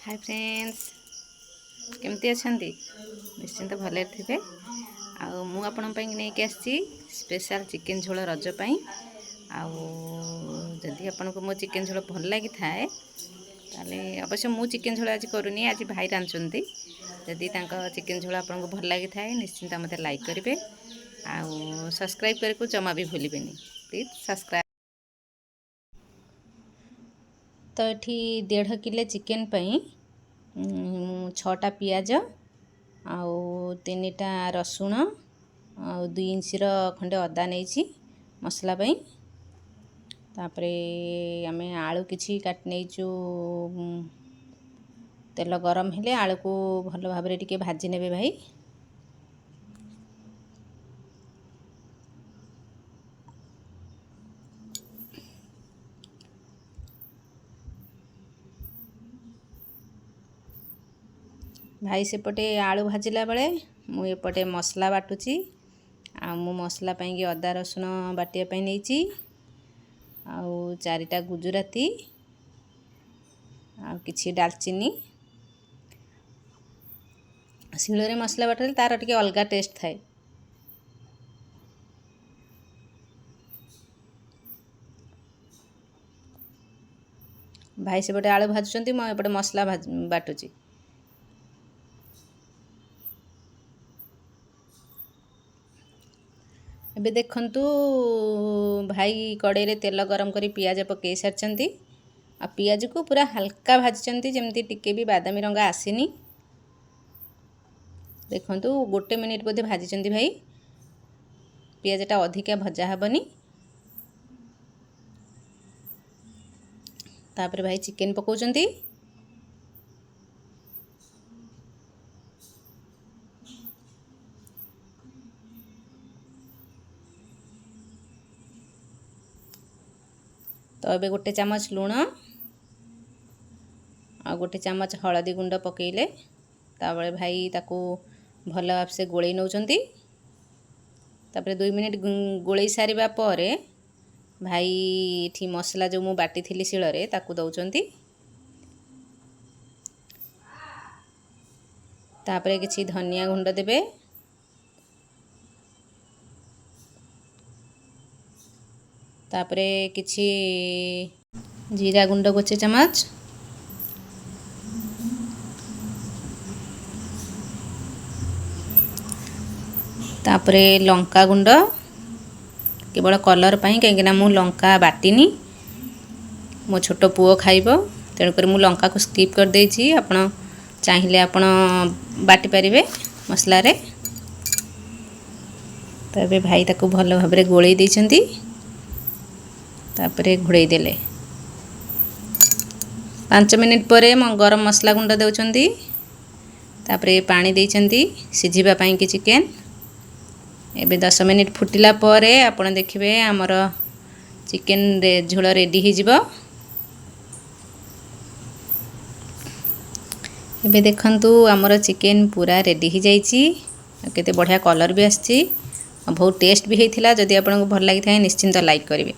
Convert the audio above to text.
ହାଏ friends, କେମିତି ଅଛନ୍ତି? ନିଶ୍ଚିନ୍ତ ଭଲରେ ଥିବେ। ଆଉ ମୁଁ ଆପଣଙ୍କ ପାଇଁ ନେଇକି ଆସିଛି ସ୍ପେଶାଲ୍ ଚିକେନ୍ ଝୋଳ ରଜ ପାଇଁ। ଆଉ ଯଦି ଆପଣଙ୍କୁ ମୋ ଚିକେନ୍ ଝୋଳ ଭଲ ଲାଗିଥାଏ, ତାହେଲେ ଅବଶ୍ୟ ମୁଁ ଚିକେନ୍ ଝୋଳ ଆଜି କରୁନି, ଆଜି ଭାଇ ରାନ୍ଧୁଛନ୍ତି। ଯଦି ତାଙ୍କ ଚିକେନ୍ ଝୋଳ ଆପଣଙ୍କୁ ଭଲ ଲାଗିଥାଏ, ନିଶ୍ଚିନ୍ତ ମୋତେ ଲାଇକ୍ କରିବେ ଆଉ ସବସ୍କ୍ରାଇବ୍ କରିବାକୁ ଜମା ବି ଭୁଲିବେନି। Please subscribe. ତ ଏଠି 1.5 କିଲୋ ଚିକେନ୍ ପାଇଁ ମୁଁ 6ଟା ପିଆଜ ଆଉ 3ଟା ରସୁଣ ଆଉ 2 ଇଞ୍ଚର ଖଣ୍ଡେ ଅଦା ନେଇଛି ମସଲା ପାଇଁ। ତାପରେ ଆମେ ଆଳୁ କିଛି କାଟି ନେଇଛୁ। ତେଲ ଗରମ ହେଲେ ଆଳୁକୁ ଭଲ ଭାବରେ ଟିକେ ଭାଜି ନେବେ ଭାଇ। ଭାଇ ସେପଟେ ଆଳୁ ଭାଜିଲା ବେଳେ ମୁଁ ଏପଟେ ମସଲା ବାଟୁଛି। ଆଉ ମୁଁ ମସଲା ପାଇଁକି ଅଦା ରସୁଣ ବାଟିବା ପାଇଁ ନେଇଛି, ଆଉ 4ଟା ଗୁଜୁରାତି ଆଉ କିଛି ଡାଲଚିନି। ଶିଳରେ ମସଲା ବାଟିଲେ ତା'ର ଟିକେ ଅଲଗା ଟେଷ୍ଟ ଥାଏ। ଭାଇ ସେପଟେ ଆଳୁ ଭାଜୁଛନ୍ତି, ମୁଁ ଏପଟେ ମସଲା ବାଟୁଛି। ଏବେ ଦେଖନ୍ତୁ, ଭାଇ କଡ଼େଇରେ ତେଲ ଗରମ କରି ପିଆଜ ପକାଇ ସାରିଛନ୍ତି। ଆଉ ପିଆଜକୁ ପୁରା ହାଲକା ଭାଜିଛନ୍ତି, ଯେମିତି ଟିକେ ବି ବାଦାମୀ ରଙ୍ଗ ଆସିନି। ଦେଖନ୍ତୁ, ଗୋଟେ ମିନିଟ୍ ବୋଧେ ଭାଜିଛନ୍ତି ଭାଇ। ପିଆଜଟା ଅଧିକା ଭଜା ହେବନି। ତାପରେ ଭାଇ ଚିକେନ୍ ପକାଉଛନ୍ତି। ତ ଏବେ ଗୋଟେ ଚାମଚ ଲୁଣ ଆଉ ଗୋଟେ ଚାମଚ ହଳଦୀ ଗୁଣ୍ଡ ପକାଇଲେ। ତାପରେ ଭାଇ ତାକୁ ଭଲ ଭାବରେ ଗୋଳେଇ ନେଉଛନ୍ତି। ତାପରେ 2 ମିନିଟ୍ ଗୋଳେଇ ସାରିବା ପରେ ଭାଇ ଏଠି ମସଲା ଯେଉଁ ମୁଁ ବାଟିଥିଲି ଶିଳରେ, ତାକୁ ଦେଉଛନ୍ତି। ତାପରେ କିଛି ଧନିଆ ଗୁଣ୍ଡ ଦେବେ। ତାପରେ କିଛି ଜିରା ଗୁଣ୍ଡ ଗୋଟେ ଚାମଚ। ତାପରେ ଲଙ୍କା ଗୁଣ୍ଡ, କେବଳ କଲର୍ ପାଇଁ, କାହିଁକିନା ମୁଁ ଲଙ୍କା ବାଟିନି, ମୋ ଛୋଟ ପୁଅ ଖାଇବ, ତେଣୁକରି ମୁଁ ଲଙ୍କାକୁ ସ୍କିପ୍ କରିଦେଇଛି। ଆପଣ ଚାହିଁଲେ ଆପଣ ବାଟି ପାରିବେ ମସଲାରେ। ତ ଏବେ ଭାଇ ତାକୁ ଭଲ ଭାବରେ ଗୋଳେଇ ଦେଇଛନ୍ତି। ତାପରେ ଘୋଡ଼େଇ ଦେଲେ। 5 ମିନିଟ୍ ପରେ ଗରମ ମସଲା ଗୁଣ୍ଡ ଦେଉଛନ୍ତି। ତାପରେ ପାଣି ଦେଇଛନ୍ତି ସିଝିବା ପାଇଁକି ଚିକେନ୍। ଏବେ 10 ମିନିଟ୍ ଫୁଟିଲା ପରେ ଆପଣ ଦେଖିବେ, ଆମର ଚିକେନ୍ ଝୋଳ ରେଡ଼ି ହେଇଯିବ। ଏବେ ଦେଖନ୍ତୁ, ଆମର ଚିକେନ୍ ପୁରା ରେଡ଼ି ହେଇଯାଇଛି ଆଉ କେତେ ବଢ଼ିଆ କଲର୍ ବି ଆସିଛି ଆଉ ବହୁତ ଟେଷ୍ଟ ବି ହେଇଥିଲା। ଯଦି ଆପଣଙ୍କୁ ଭଲ ଲାଗିଥାଏ, ନିଶ୍ଚିନ୍ତ ଲାଇକ୍ କରିବେ।